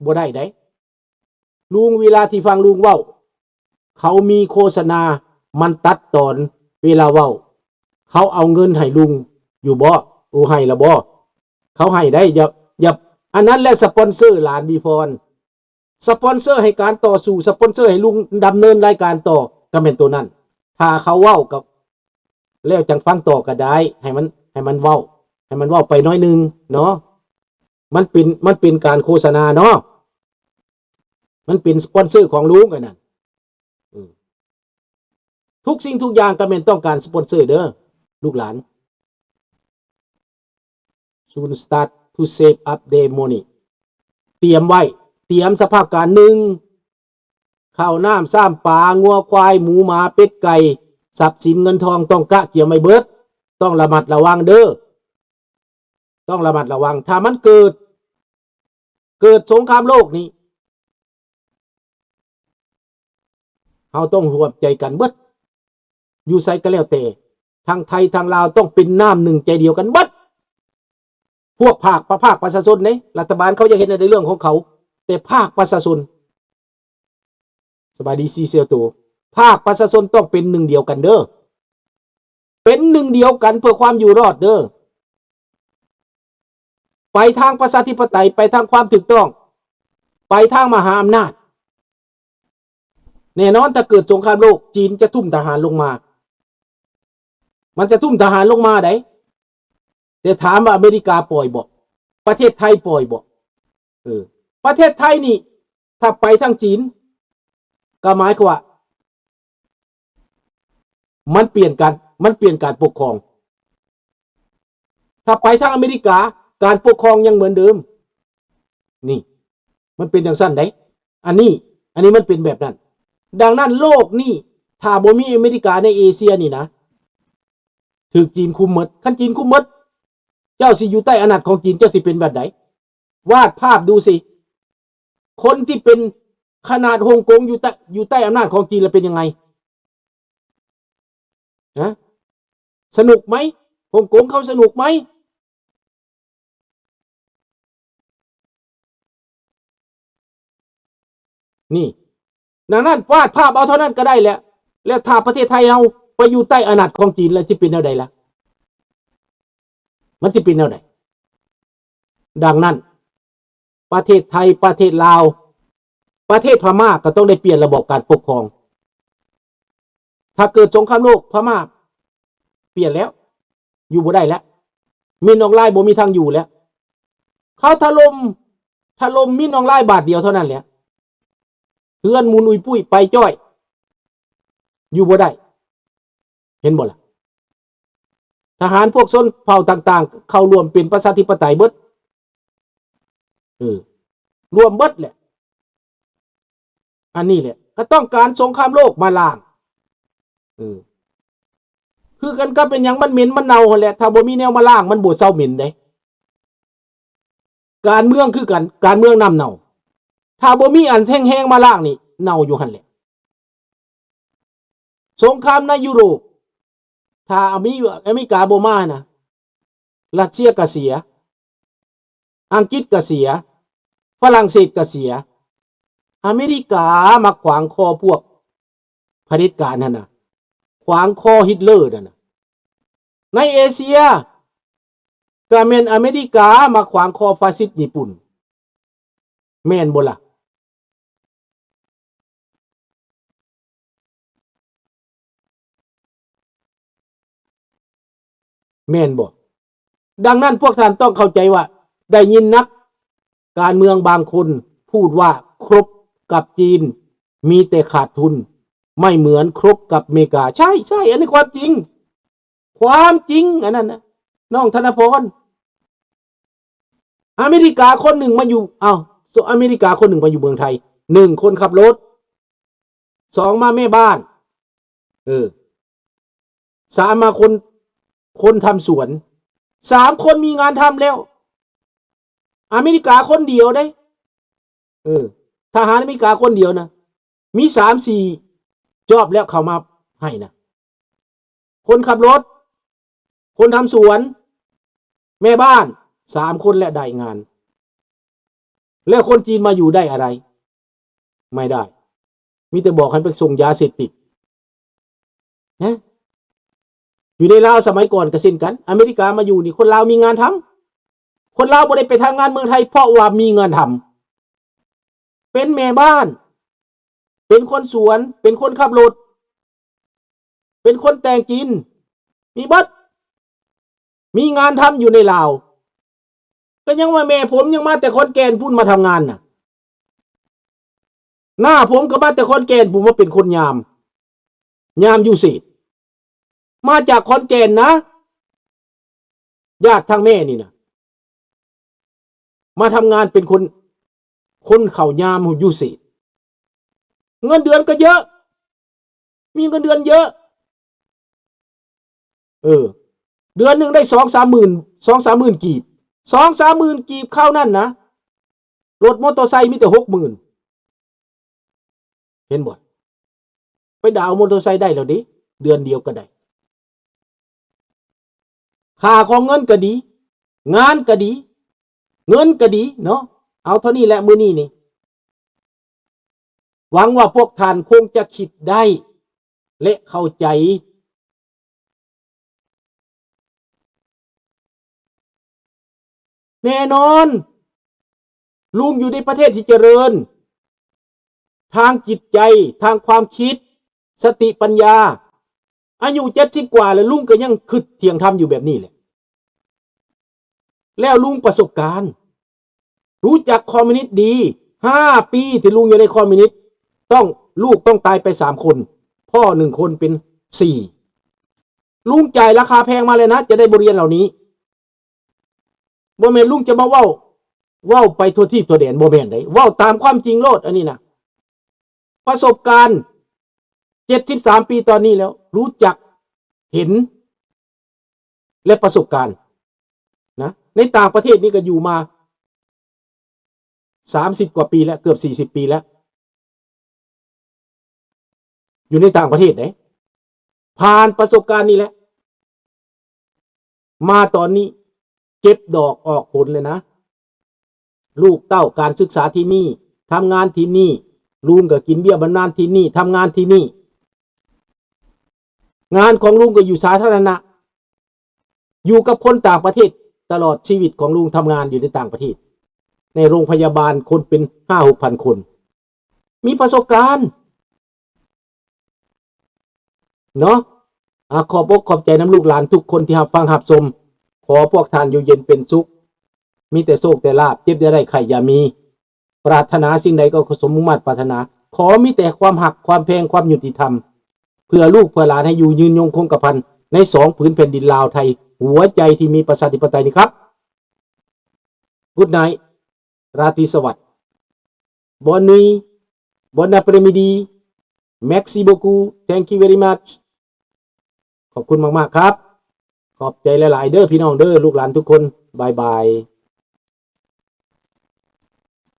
ບໍ່ໄດ້ໃດ. ລຸງ ເວລາທີ່ຟັງລຸງເວົ້າ ເຂົາມີໂຄສະນາ ມັນຕັດຕອນເວລາເວົ້າ. ເຂົາເອົາເງິນໃຫ້ລຸງຢູ່ບໍ່? ໂອ ໃຫ້ລະບໍ່? ເຂົາໃຫ້ໄດ໋. ຢ່າ ຢ່າ ອັນນັ້ນແຫຼະສະປອນເຊີຫຼານວີພອນ. ສະປອນເຊີໃຫ້ການຕໍ່ສູ້, ສະປອນເຊີໃຫ້ລຸງດຳເນີນລາຍການຕໍ່ ກໍແມ່ນໂຕນັ້ນ. ຖ້າເຂົາເວົ້າກໍແລ້ວຈັ່ງຟັງຕໍ່ກໍໄດ້, ໃຫ້ມັນ ໃຫ້ມັນເວົ້າ ໃຫ້ມັນເວົ້າໄປໜ້ອຍໜຶ່ງເນາະ. ມັນເປັນ ມັນເປັນການໂຄສະນາເນາະ, ມັນເປັນສະປອນເຊີຂອງລຸງອັນນັ້ນ. ອືມ ທຸກສິ່ງທຸກຢ່າງກໍແມ່ນຕ້ອງການສະປອນເຊີເດີລູກຫຼານ. Soon start to save up their money. ຕຽມໄວ້, ຕຽມສະພາບການ ໜຶ່ງ ເຂົ້ານ້ຳຊ້ຳປາ, ງົວຄວາຍ, ໝູໝາ, ເປັດໄກ່, ຊັບສິນເງິນທອງ ຕ້ອງກະກຽມໄວ້ເບິດ. ຕ້ອງລະມັດລະວັງເດີ, ຕ້ອງລະມັດລະວັງ. ຖ້າມັນເກີດ ເກີດສົງຄາມໂລກນີ້ ເຮົາຕ້ອງຮ່ວມໃຈກັນເບິດ, ຢູ່ໃສກໍແລ້ວແຕ່ ທັງໄທທັງລາວຕ້ອງເປັນນ້ຳໜຶ່ງໃຈດຽວກັນເບິດ. ພວກພາກ ພາກປະຊາຊົນເດ້, ລັດຖະບານເຂົາຢາກເຮັດໃນເລື່ອງຂອງເຂົາ, ແຕ່ພາກປະຊາຊົນ ສະບາຍດີຊີເຊວໂຕ, ພາກປະຊາຊົນຕ້ອງເປັນໜຶ່ງດຽວກັນເດີ, ເປັນໜຶ່ງດຽວກັນເພື່ອຄວາມຢູ່ລອດເດີ. ໄປທາງປະຊາທິປະໄຕ, ໄປທາງຄວາມຖືກຕ້ອງ, ໄປທາງມະຫາອຳນາດ. ແນ່ນອນ ຖ້າເກີດສົງຄາມໂລກ, ຈີນຈະທຸ່ມທະຫານລົງມາ, ມັນຈະທຸ່ມທະຫານລົງມາໃດ໋. ແຕ່ຖາມວ່າອາເມລິກາປ່ອຍບໍ່? ປະເທດໄທປ່ອຍບໍ່? ເອີ ປະເທດໄທນີ້ ຖ້າໄປທາງຈີນ ກໍໝາຍຄວາມວ່າ ມັນປ່ຽນການ ມັນປ່ຽນການປົກຄອງ. ຖ້າໄປທາງອາເມລິກາ ການປົກຄອງຍັງເໝືອນເດີມ. ນີ້ ມັນເປັນຈັ່ງຊັ້ນໃດ໋. ອັນນີ້ ອັນນີ້ມັນເປັນແບບນັ້ນ. ດັ່ງນັ້ນ ໂລກນີ້ ຖ້າບໍ່ມີອາເມລິກາໃນເອເຊຍນີ້ນະ ຖືກຈີນຄຸມໝົດ. ຄັນຈີນຄຸມໝົດ ເຈົ້າຊິຢູ່ໃຕ້ອຳນາດຂອງຈີນ ເຈົ້າຊິເປັນແບບໃດ? ວາດພາບດູຊິ ຄົນທີ່ເປັນຂະໜາດຮົງກົງຢູ່ໃຕ້ ຢູ່ໃຕ້ອຳນາດຂອງຈີນລະເປັນຍັງໄງ? ຮະ? ສະໜຸກໄໝ? ຮົງກົງເຂົາສະໜຸກໄໝ? ນີ້ ດັ່ງນັ້ນ ວາດພາບເອົາເທົ່ານັ້ນກໍໄດ້ແຫຼະ. ແລ້ວຖ້າປະເທດໄທເຮົາໄປຢູ່ໃຕ້ອຳນາດຂອງຈີນ ແລ້ວຊິເປັນແນວໃດລະ? ມັນຊິເປັນແນວໃດ? ດັ່ງນັ້ນ ປະເທດໄທ, ປະເທດລາວ, ປະເທດພະມ້າກໍຕ້ອງໄດ້ປ່ຽນລະບອບການປົກຄອງ. ຖ້າເກີດສົງຄາມໂລກ, ພະມ້າປ່ຽນແລ້ວ, ຢູ່ບໍ່ໄດ້ແລ້ວ. ມິນອອງລາຍບໍ່ມີທາງຢູ່ແລ້ວ. ເຂົາຖະຫຼົ່ມ, ຖະຫຼົ່ມມິນອອງລາຍບາດດຽວເທົ່ານັ້ນແຫຼະ. ເຮືອນໝູນອຸຍປຸ້ຍໄປຈ້ອຍ, ຢູ່ບໍ່ໄດ້. ເຫັນບໍ່ລະ? ທະຫານພວກຊົນເຜົ່າຕ່າງໆ ເຂົ້າຮ່ວມເປັນປະຊາທິປະໄຕເບິດ. ເອີ ລວມເບິດແຫຼະ. ອັນນີ້ແຫຼະ ກໍຕ້ອງການສົງຄາມໂລກມາລ້າງ. ເອີ ຄືກັນກັບເປັນຫຍັງມັນເໝັນມັນເນົ່າຫັ້ນແຫຼະ. ຖ້າບໍ່ມີແນວມາລ້າງ ມັນບໍ່ເຊົາເໝັນເດ້. ການເມືອງຄືກັນ, ການເມືອງນ້ຳເນົ່າ. ຖ້າບໍ່ມີອັນແຮງໆມາລ້າງນີ້ ເນົ່າຢູ່ຫັ້ນແຫຼະ. ສົງຄາມໃນຢູໂຣບ ຖ້າອາມີ ອາເມລິກາບໍ່ມານະ ຣັດເຊຍກະເສຍ, ອັງກິດກະເສຍ, ຝຣັ່ງເສດກະເສຍ. ອາເມລິກາມາຂວາງຄໍພວກຜະເດັດການຫັ້ນນະ, ຂວາງຄໍຮິດເລີນັ້ນນະ. ໃນເອເຊຍ ກະແມ່ນອາເມລິກາມາຂວາງຄໍຟາຊິດຍີ່ປຸ່ນ. ແມ່ນບໍ່ລະ? ແມ່ນບໍ່? ດັ່ງນັ້ນ ພວກທ່ານຕ້ອງເຂົ້າໃຈວ່າ ໄດ້ຍິນນັກການເມືອງບາງຄົນພູດວ່າ ຄົບກັບຈີນມີແຕ່ຂາດທຶນ ໄມ່ເໝືອນຄົບກັບເມກາ. ໃຊ່ ໃຊ່ ອັນນີ້ຄວາມຈິງ. ຄວາມຈິງອັນນັ້ນນະ ນ້ອງທະນະພອນ. ອາເມລິກາຄົນໜຶ່ງມາຢູ່ ເອົ້າ ອາເມລິກາຄົນໜຶ່ງມາຢູ່ເມືອງໄທ ໜຶ່ງ ຄົນຂັບລົດ, ສອງ ມາແມ່ບ້ານ, ເອີ ສາມ ມາຄົນ ຄົນທຳສວນ, ສາມ ຄົນມີງານທຳແລ້ວ. ອາເມລິກາຄົນດຽວເດ້. ເອີ ທະຫານອາເມລິກາຄົນດຽວນະ ມີສາມສີ່ຈອບແລ້ວເຂົາມາໃຫ້ນະ. ຄົນຂັບລົດ, ຄົນທຳສວນ, ແມ່ບ້ານ, ສາມຄົນແຫຼະໄດ້ງານ. ແລ້ວຄົນຈີນມາຢູ່ໄດ້ອະໄລ? ໄມ່ໄດ້ ມີແຕ່ບອກໃຫ້ໄປສົ່ງຢາເສບຕິດນະ. ຢູ່ໃນລາວສະໄໝກ່ອນກໍເຊັ່ນກັນ ອາເມລິກາມາຢູ່ນີ້ ຄົນລາວມີງານທຳ. ຄົນລາວບໍ່ໄດ້ໄປທຳງານເມືອງໄທ ເພາະວ່າມີງານທຳ ເປັນແມ່ບ້ານ ເປັນຄົນສວນ ເປັນຄົນຂັບລົດ ເປັນຄົນແຕ່ງກິນ ມີເບິດ ມີງານທຳຢູ່ໃນລາວ. ກໍຍັງວ່າແມ່ຜົມຍັງມາແຕ່ຂອນແກ່ນພຸ້ນມາທຳງານນະ. ນ້າຜົມກໍມາແຕ່ຂອນແກ່ນພຸ້ນ ມາເປັນຄົນຍາມ ຍາມຢູ່ເສດ ມາຈາກຂອນແກ່ນນະ ຍາດທາງແມ່ນີ້ນະ ມາທຳງານເປັນຄົນ ຄົນເຂົ້າຍາມຢູ່ເສດ ເງິນເດືອນກໍເຍີະ ມີເງິນເດືອນເຍີະ ເອີ ເດືອນໜຶ່ງໄດ້ສອງສາມໝື່ນ ສອງສາມໝື່ນກີບ ສອງສາມໝື່ນກີບຄາວນັ້ນນະ ລົດມໍເຕີໄຊມີແຕ່ຫົກໝື່ນ ເຫັນບໍ່? ໄປດາວມໍເຕີໄຊໄດ້ແລ້ວເດ້ ເດືອນດຽວກໍໄດ້. ຄ່າຂອງເງິນກໍດີ ງານກໍດີ ເງິນກໍດີເນາະ. ເອົາເທົ່ານີ້ແຫຼະມື້ນີ້ນີ້ ຫວັງວ່າພວກທ່ານຄົງຈະຄິດໄດ້ ແລະ ເຂົ້າໃຈ. ແນ່ນອນ ລຸງຢູ່ໃນປະເທດທີ່ຈະເລີນ ທາງຈິດໃຈ ທາງຄວາມຄິດ ສະຕິປັນຍາ ອາຍຸເຈັດສິບກວ່າແລ້ວ ລຸງກໍຍັງຄິດຖຽງທຳຢູ່ແບບນີ້ແຫຼະ. ແລ້ວລຸງປະສົບການ ຮູ້ຈັກຄອມມິວນິດດີ ຫ້າປີທີ່ລຸງຢູ່ໃນຄອມມິວນິດ ຕ້ອງ ລູກຕ້ອງຕາຍໄປສາມຄົນ ພໍ່ໜຶ່ງຄົນເປັນສີ່ ລຸງຈ່າຍລາຄາແພງມາແລ້ວນະ ຈະໄດ້ບົດຮຽນເຫຼົ່ານີ້. ບໍ່ແມ່ນລຸງຈະມາເວົ້າ ເວົ້າໄປທົ່ວທີບທົ່ວແດນ ບໍ່ແມ່ນເດ້ ເວົ້າຕາມຄວາມຈິງໂລດ ອັນນີ້ນະ ປະສົບການເຈັດສິບສາມປີຕອນນີ້ແລ້ວ ຮູ້ຈັກເຫັນ ແລະ ປະສົບການນະ ໃນຕ່າງປະເທດນີ້ກໍຢູ່ມາສາມສິບກວ່າປີແລ້ວ ເກືອບສີ່ສິບປີແລ້ວ ຢູ່ໃນຕ່າງປະເທດເດ້ ຜ່ານປະສົບການນີ້ແຫຼະ ມາຕອນນີ້ເກັບດອກອອກຜົນເລີຍນະ. ລູກເຕົ້າການສຶກສາທີ່ນີ້ ທຳງານທີ່ນີ້ ລຸງກໍກິນເບ້ຍບຳນານທີ່ນີ້ ທຳງານທີ່ນີ້ ງານຂອງລຸງກໍຢູ່ສາທາລະນະ ຢູ່ກັບຄົນຕ່າງປະເທດ ຕະຫຼອດຊີວິດຂອງລຸງທຳງານຢູ່ໃນຕ່າງປະເທດ ໃນໂຮງພະຍາບານຄົນເປັນຫ້າຫົກພັນຄົນ ມີປະສົບການເນາະ. ອາ ຂອບອົກຂອບໃຈນຳລູກຫຼານທຸກຄົນທີ່ຮັບຟັງຮັບຊົມ ຂໍພວກທ່ານຢູ່ເຢັນເປັນສຸກ ມີແຕ່ໂຊກແຕ່ລາບ ເຈັບຢ່າໄດ້ ໄຂ້ຢ່າມີ. ປາດຖະໜາສິ່ງໃດກໍສົມມຸ່ງມາດປາດຖະໜາ. ຂໍມີແຕ່ຄວາມຮັກ, ຄວາມແພງ, ຄວາມຍຸຕິທຳ ເພື່ອລູກເພື່ອຫຼານໃຫ້ຢູ່ຍືນຍົງຄົງກະພັນໃນສອງຜືນແຜ່ນດິນລາວໄທ ຫົວໃຈທີ່ມີປະຊາທິປະໄຕນີ້ຄັບ. Good night. ລາຕີສະຫວັດ. Bonne nuit. Bon après-midi. Merci beaucoup. Thank you very much. ຂອບຄຸນມາກໆ ຄັບ. ຂອບໃຈຫຼາຍໆ ເດີ ພີ່ນ້ອງເດີ ລູກຫຼານທຸກຄົນ. ບາຍບາຍ.